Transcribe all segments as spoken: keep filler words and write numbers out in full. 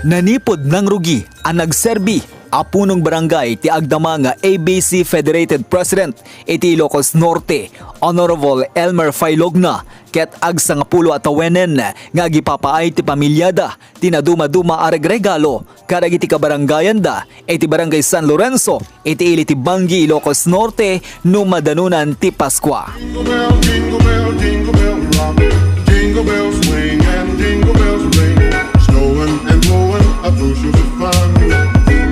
Nanipud nangrugi a nagserbi a punong barangay ti agdama nga A B C Federated President iti Ilocos Norte, Honorable Elmer Failogna, ket agsangapulo a tawenen nga agipapaay ti pamiliada ti nadumaduma a regregalo kadagiti kabarangayanda iti Barangay San Lorenzo iti ili ti Bangui, Ilocos Norte, no madanunan ti Paskua. Jingle bell, jingle bell, jingle bell rock. Jingle bells swing and jingle bells ring. Snowing and blowing up bushels of fun.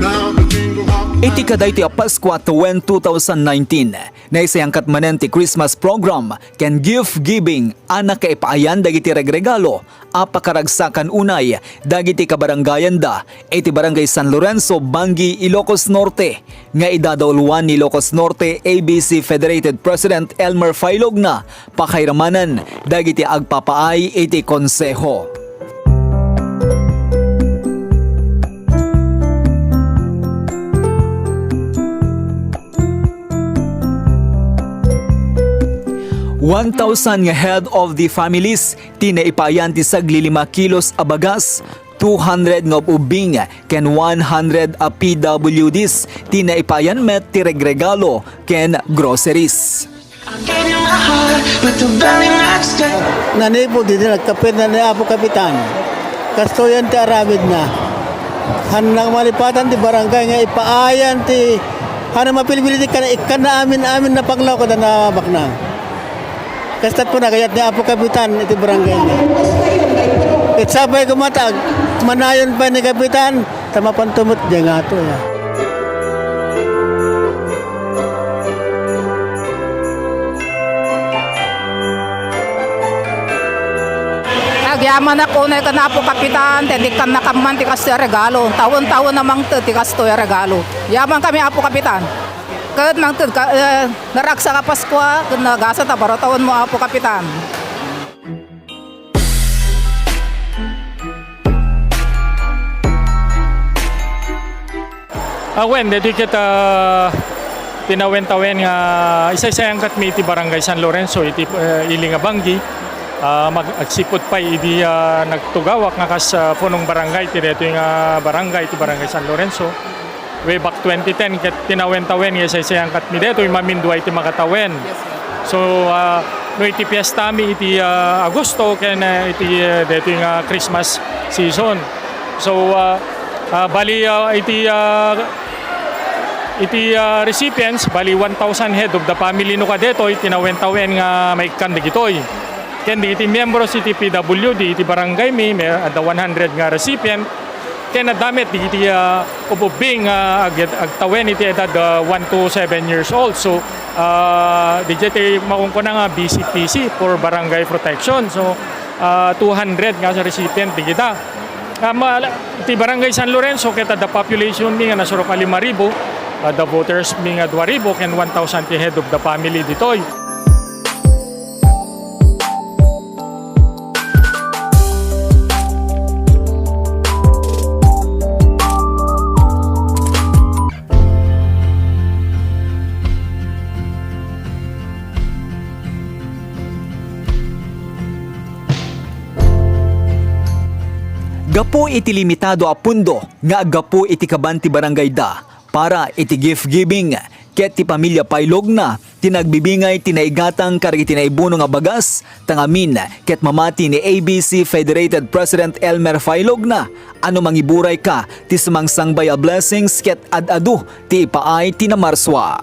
Now the jingle hop. Iti kadaytoy a Paskua tawen two thousand nineteen, naisayangkat manen ti Christmas program ken gift giving a nakaipaayan dagiti regregalo a pakaragsakan unay dagiti kabarangayanda iti Barangay San Lorenzo, Bangui, Ilocos Norte, nga idadauluan ni Ilocos Norte A B C Federated President Elmer Failogna, pakairamanen dagiti agpapaay iti Konseho. One thousand nga head of the families ti naipaayan ti sagli lima kilos a bagas, two hundred nga ubbing, ken one hundred a P W Ds ti naipaayan met ti regregalo ken groceries. I gave you my heart, but the very next day. Nanipud idi nagkapirna ni Apo Kapitan. Kastoyen ti aramidna. Hanna malipatan ti barangay nga ipaayan ti, hanna mapilpili ti kan-, ikkanna amin-amin a panglaw kada nabaknang. Kastoy pay nagayat ni Apo Kapitan iti barangay. Ket sapay koma ta ag-, manayon pay ni Kapitan, ta mapanto met diay ngato, ya. Agyamanak unay ken Apo Kapitan, ta idiay kannakaammo ti kastoy a regalo. Tawen-tawen a mangted ti kastoy a regalo. Yamankami, Apo Kapitan. Ket mangted ka, eh, naragsak a Paskua, ket nagasat a baro tawenmo, Apo Kapitan. Ah, wen, daytoy ket, ah, tinawen-tawen nga isaysayangkatmi iti Barangay San Lorenzo, iti, eh, ili nga Bangui. Ah, mag-, agsipud pay idi, ah, nagtugawak nga kas, ah, punong barangay ti daytoy nga barangay, ti Barangay San Lorenzo. Way back twenty ten, ket tinawen-tawen nga isaysayangkatmi daytoy, maminduay ti makatawen. Yes, sir. So, ah, no iti piestami iti, ah, Agosto ken, ah, iti, ah, daytoy nga Christmas season. So, ah, ah, bali, ah, iti, ah, iti, ah, recipients, bali one thousand head of the family no kadetoy, tinawen-tawen nga maikkan dagitoy. Ken dagiti miyembros iti P W D, iti barangay mi, may adda one hundred nga recipient. Ken adda met dagiti, ah, ububbing nga ag-, agtawen iti edad, ah, one to seven years old. So, ah, diay ti makunkuna nga B C P C for barangay protection. So, ah, two hundred nga recipient dagita. Ah, ma-, ti Barangay San Lorenzo, ket adda population mi nga nasurok a lima ribu, adda voters mi nga dua ribu, ken one thousand ti head of the family ditoy. Gapu iti limitado a pondo nga aggapu iti kaban ti barangayda para iti gift giving ket ti pamilya Pailogna ti nagbibingay ti naigatang kadagiti naibuno nga bagas, ta ngamin ket mamati ni A B C Federated President Elmer Failogna a no mangiburayka ti sumangsangbay a blessings ket ad-adu ti ipaay ti namarsua.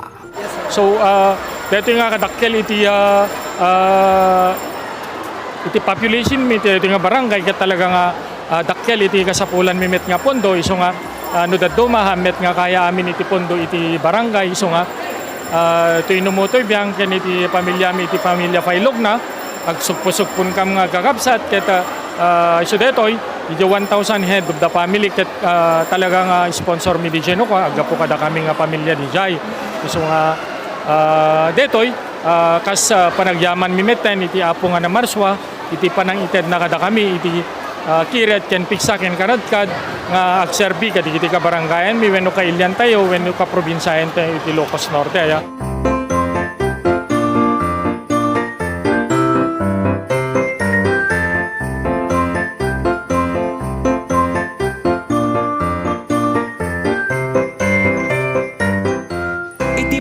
So, ah, daytoy nga kadakkel iti, ah, ah, iti population mi iti, iti nga barangay ket talaga nga, ah, dakkel iti kasapulan mi met nga pondo, isu nga, ah, no dadduma, haan met nga kaya amin iti pondo iti barangay, isu nga, ah, iti inumo toy biang ken iti pamilya mi, iti pamilya Failogna, agsugpo-sugpon kam nga agkakabsat ket, ah, ah, isu daytoy, iti one thousand head of the family ket, ah, talaga nga sponsor mi diay no, aggapu kadakami nga pamilya diay. Isu nga, ah, daytoy, ah, kas, ah, panagyaman mi metten iti Apo nga namarsua, iti panangitedna kadakami iti, ah, kired ken pigsa ken karadkad nga agserbi kadagiti kabarangayan mi wenno kailian tayo wenno kaprobinsiaen tayo iti Ilocos Norte, aya.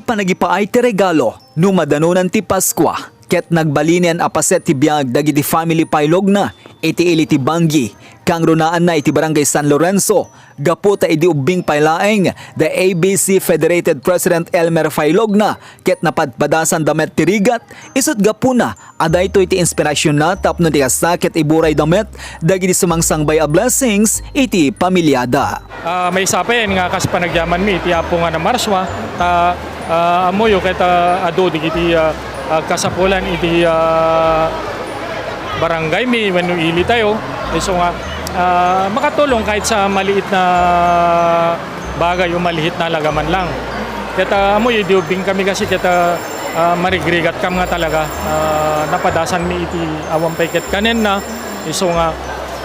Panagipaay ti regalo no madanonan ti Paskua, ket nagbalinen a paset ti biag dagiti family pailogna iti ili ti Banggi, kangrunaanna iti Barangay San Lorenzo, gapu ta idi ubbing pay laeng da A B C Federated President Elmer Failogna ket napadpadasanda met ti rigat, isut' gapuna a daytoy ti inspirasionna tapno ti kasta ket iburayda met dagiti sumangsangbay a blessings iti pamiliada. Ah, maysa pay nga kas panagyamanmi iti Apo nga Namarsua, ta, ah, ammoyo ket, ah, adu dagiti, ah, ah, kasapulan iti, ah, barangaymi wenno ilitayo. Isu nga, ah, makatulong kahit sa maliit na bagay o maliit na halaga man lang. Ket, ah, ammoyo, idi ubbing kami kasi ket, ah, ah, marigrigat kam nga talaga, ah, napadasanmi iti awan pay ket kanenna. Isu nga,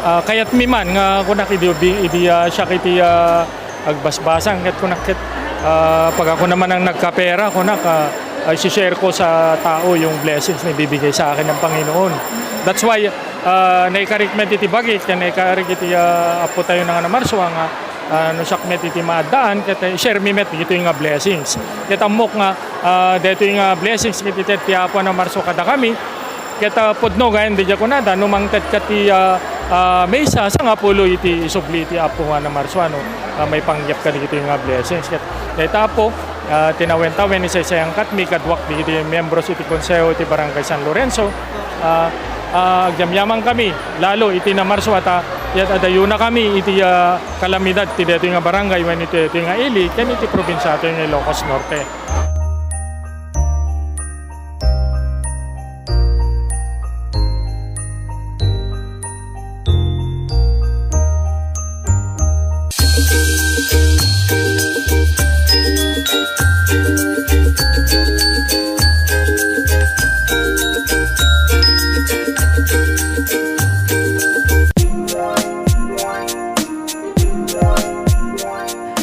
ah, kayatmi man nga kunak idi ubbing, idi, ah, siak iti, ah, agbasbasang ket kunak ket, ah, pagkakuna man a nagkapera, kunak, ah, ah, isi-share ko sa tao yung blessings na ibibigay sa akin ng Panginoon. That's why, ah, naikarik met iti bagik, ken naikarik iti, ah, Apo tayo nga Namarsua nga, ah, no siak met iti maaddaan, ket, eh, share mi met ditoy nga blessings. Ket ammok nga, ah, daytoy nga blessings ket iti ti Apo a Namarsua kadakami, ket, ah, pudno gayen daydiay kunada, no mangted ka ti, ah, ah, maysa, sangapulo iti isubli iti Apo nga Namarsua, no, ah, maipanggep ka dagitoy nga blessings. Ket dayta, Apo, ah, tinawen-tawen, isaysayangkatmi kaduak dagiti miyembros iti Konseho iti Barangay San Lorenzo. Ah, ah, agyamyaman kami, lalo iti Namarsua ta, ket adayona kami iti, ah, kalamidad ti daytoy nga barangay wenno iti daytoy nga ili ken iti probinsia tayo nga Ilocos Norte.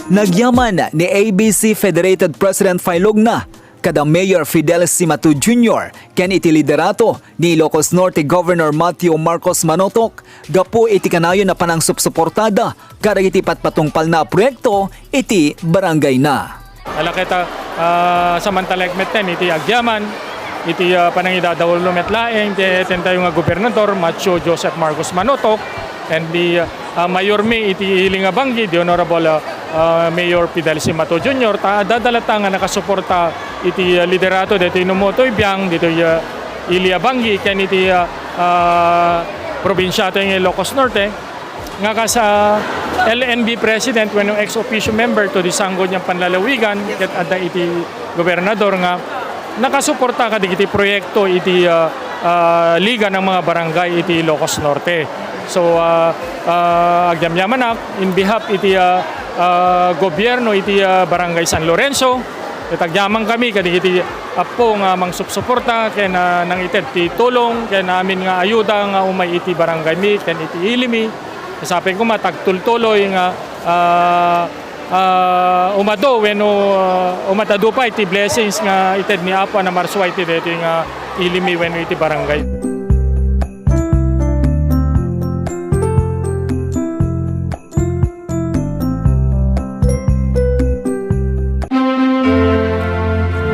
Nagyaman ni A B C Federated President Failogna kada Mayor Fidel Simato Junior ken iti liderato ni Ilocos Norte Governor Mateo Marcos Manotok gapu iti kanayon a panangsupsuportada kadagiti patpatungpalna a proyekto iti barangayna. Ala ket, ah, samantalaek metten iti agyaman, iti, ah, panangidadaululo met laeng ti eten tayo nga gobernador, Mateo Joseph Marcos Manotok, and the, ah, mayormi iti ili nga Banggi, the Honorable, ah, ah, Mayor Fidel Simato Junior, ta adda latta nga nakasuporta iti, ah, liderato daytoy Nomotoy Biang, ditoy, ah, ili a Banggi, ken iti, ah, ah, probinsia tayo nga Ilocos Norte, nga kas, ah, L N B President wenno ex officio member to the Sangguniang Panlalawigan, ket adda iti gobernador nga nakasuporta kadagiti proyekto iti, ah, ah, Liga ng mga Barangay iti Ilocos Norte. So, ah, ah, agyamyamanak in behalf iti, ah, ah, gobyerno iti, ah, Barangay San Lorenzo. Ket agyaman kami kadagiti Apo nga mangsupsuporta ken, ah, nangited ti tulong ken amin nga ayuda nga umay iti barangaymi ken iti ilimi. Sapay koma, tagtultuloy nga, ah, ah, umadu wenno, ah, umatadu pay ti blessings nga ited ni Apo a Namarsua iti daytoy nga ilimi wenno iti barangay.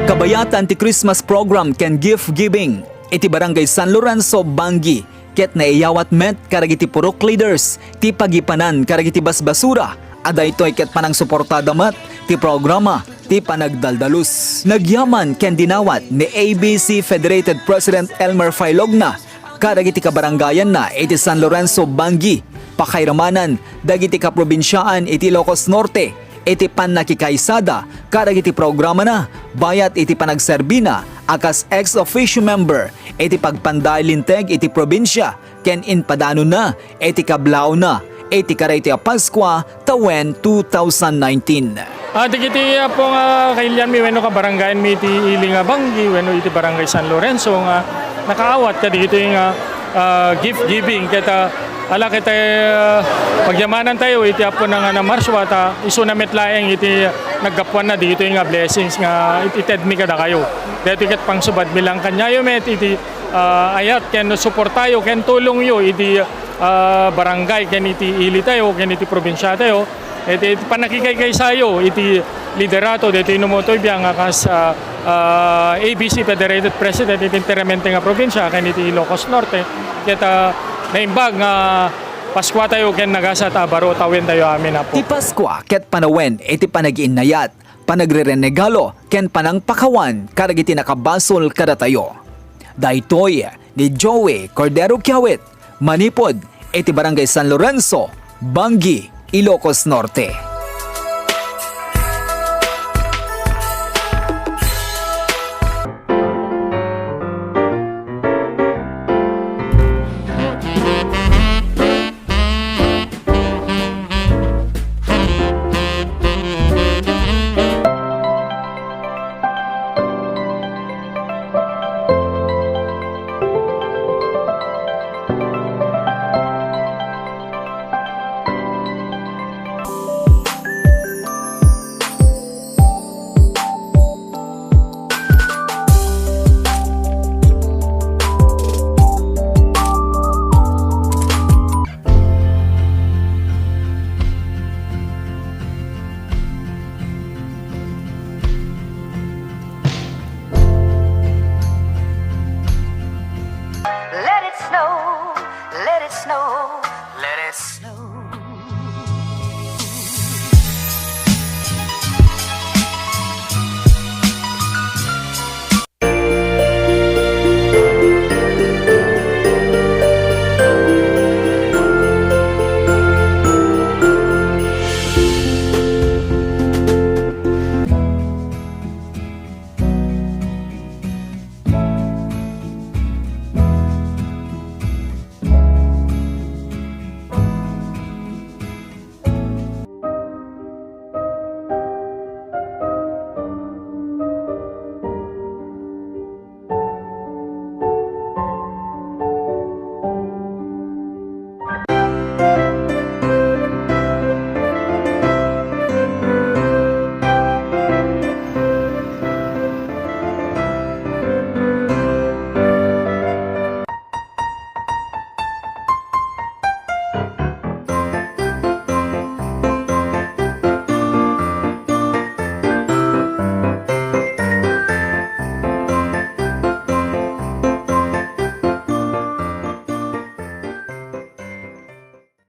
Kabayatan ti Christmas program ken gift giving iti Barangay San Lorenzo, Banggi. Ket naiyawat met kadagiti purok leaders ti pagipanan kadagiti basbasura a daytoy ket panangsuportada met ti programa ti panagdaldalus. Nagyaman ken dinawat ni A B C Federated President Elmer Failogna kadagiti kabarangayanna iti San Lorenzo, Banggi, pakairamanan dagiti kaprobinsiaan iti Ilocos Norte iti pannakikaysada kadagiti programana bayat iti panagserbina a kas ex officio member iti pagpanday linteg iti probinsia ken impadanonna iti kablaawna iti karaytoy a Paskua tawen two thousand nineteen. Ah, dagiti, ah, Apo nga kailianmi wenno kabarangayanmi iti ili nga Banggi wenno iti Barangay San Lorenzo nga nakaawat kadagitoy nga, ah, gift giving ket, ah, ala ket, ah, pagyamanan tayo iti Apo na nga Namarsua ta isuna met laeng iti naggapuanna dagitoy nga blessings nga it-, itedmi kadakayo. Daytoy ket pangsubadmi lang kaniayo met iti, ah, ayat ken suportayo ken tulongyo iti, ah, barangay ken iti ili tayo ken iti probinsia tayo. Iti, iti pannakikaykaysayo iti, Liderato ditoy Numotoy Biang nga kas, ah, ah, A B C Federated President iti enteramente nga probinsya ken iti Ilocos Norte. Ket, ah, naimbag nga Paskua tayo ken nagasat a baro tawen tayo amin, Apo. Ti Paskua ket panawen iti panagiinnayat, panagrerenegalo, ken panangpakawan kadagiti nakabasol kadatayo. Daytoy ni Joey Cordero Kiawit, manipud iti Barangay San Lorenzo, Bangui, Ilocos Norte.